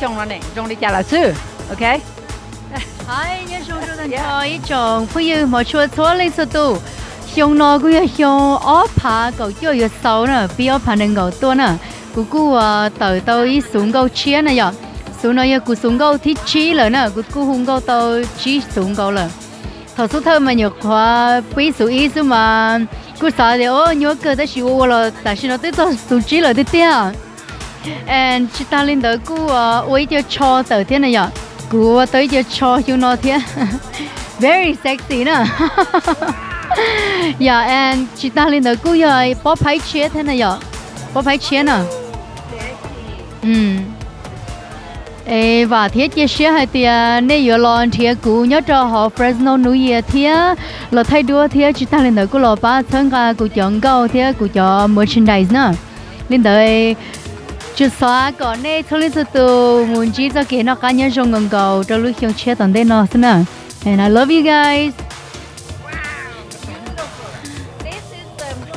Xyoo no ne zoo li cas lawm xwb. Ok. Hi, nyob zoo rau tag nrho ib tsoom phooj ywg hmov tshua txhua leej txhua tus. Xyoo no kuj yog xyoo ob phav kaum cuaj yuav xaus na, pib ob phav nees nkaum tuaj na. Kuv kuj tawm tau ib xuv nkauj tshiab na yom. Xuv no yog kuv xuv nkauj thib tsib lawm na, kuv kuj hu nkauj tau tsib xuv nkaus lawm. Thaum xub thawj mas nyuam qhuav pib xuv ib xwb mas kuj xav tias o nyuaj kawg tab sis ua ua los tam sim no twb txog xuv tsib lawm tiag tiag. And tsis tas li ntawd kuj ua ib co tsho tawm thiab na yom. Kuv ua tau ib co tsho xyoo no thiab. Very sexy na. Yog and tsis tas li ntawd kuj yog pob phaib tshiab thiab na yom. Pob phaib tshiab na. Es vam thiab cia siab hais tias nej yuav los nrhiav kuv nyob rau hauv Fresno New Year thiab los thaij duab thiab tsis tas li ntawd kuj los pab txhawb nqa kuv cov nkauj thiab kuv cov merchandise na. Li ntawd tsuas xav kom nej txhua leej txhua tus mus ntsib txoj kev noj qab nyob zoo nkaus nkaus rau lub xyoo tshiab tom ntej no xwb na. And I love you guys.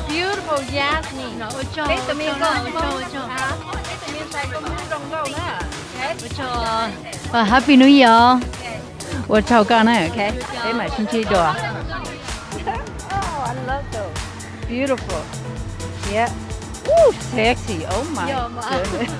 Beautiful Yasmin. Peb tus me nkauj Hmoob, peb tus me ntxhais nkauj Hmoob zoo nkauj na. Happy New Year. Ua tsaug koj na, ok. Peb mam sib ntsib dua. Oh, I love those. Beautiful. Yeah. Ooh, sexy. Oh my goodness.